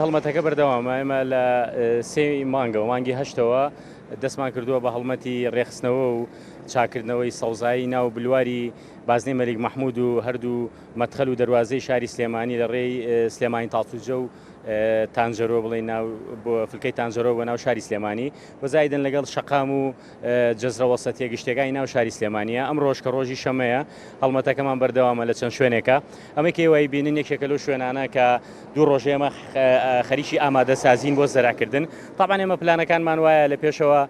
هەڵمەتەکە بەردەوامە، ئێمە لە سێی مانگەوە، مانگی هەشتەوە دەستمان کردووە بە هەڵمەتی ڕێکخستنەوە و چاکردنەوەی سەوزایی ناو بلواری بازنەی مەلیک مەحمود و هەردوو مەدخەل و دەروازەی شاری سلێمانی لە ڕێی سلێمانی تاڵتوجە و تانجەرۆ بڵێین ناو بۆ فلکەی تانجەرۆ بۆ ناو شاری سلێمانی و زایدن لەگەڵ شەقام و جەزرە وەسەتیە گشتیەکانی ناو شاری سلێمانیە. ئەمڕۆش کە ڕۆژی شەمەیە هەڵمەتەکەمان بەردەوامە لە چەند شوێنێکە. ئەمەی کە ئێوە ئەیبینن یەکێکە لەو شوێنانە کە دوو ڕۆژە ئێمە خەریکی ئامادەسازین بۆ زەرعکردن. تابان ئێمە پلانەکانمان وایە لە پێشەوە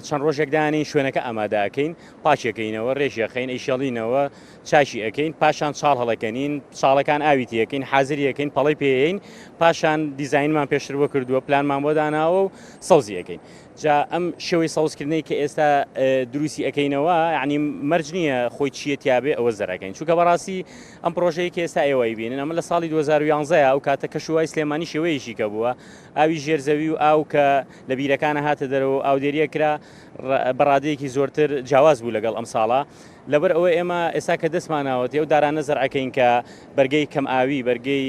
چەند ڕۆژێک دانین شوێنەکە ئامادە ئەکەین، پاکی ئەکەینەوە، ڕێکی ئەخەین، ئەیشێڵینەوە، چاکی ئەکەین، پاشان چاڵ هەڵەکەنین، چاڵەکان ئاوی تێکەین، حازری ئەکەین، پەڵەی پێیەین، پاشان دیزاینمان پێشتر بۆ کردووە، پلانمان بۆ داناوە و سەوزی ئەکەین. جا ئەم شێوەی سەوزکردنەی کە ئێستا دروستی ئەکەینەوە یعنی مەرج نییە خۆی چییە تیابێ ئەوە زەرەکەین چونکە بەڕاستی ئەم پرۆژەیە کە ئێستا ئێوە ئەیبینن ئەمە لە ساڵی 2011 ئەو کاتە کەشوهەوای سلێمانی شێوەیەکی کە بووە ئاوی ژێر زەوی و ئاو کە لە بیرەکانە هاتە دەرەوە و ئاودێریە کرا بە ڕادەیەکی زۆرتر جیاواز بوو لەگەڵ ئەم ساڵە لەبەر ئەوە ئێمە ئێستا کە دەستماناوەتی ئەو دارانە زەرعەکەین کە بەرگەی کەم ئاوی بەرگەی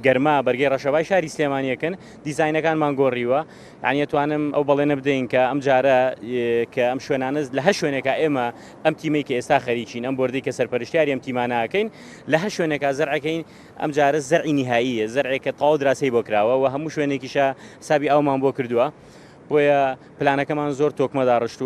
گەرما بەرگەی ڕەشەبای شاری سلێمانیەکەن دیزاینەکانمان گۆڕیوە یانی ئەتوانم ئەو بەڵێنە بدەین کە ئەم جارە کە ئەم شوێنانە لە هەر شوێنێکا ئێمە ئەم تیمەی کە ئێستا خەریکین ئەم بۆردەی کە سەرپەرشتیاری ئەم تیمانە ئەکەین لە هەر شوێنێکا زەرعەکەین ئەم جارە زەرعی نیهاییە زەرعێک کە تەواو دراسەی بۆ کراوە و هەموو شوێنێکیشە حسابی ئاومان بۆ کردووە بۆیە پلانەکەمان زۆر تۆکمە داڕشتووە.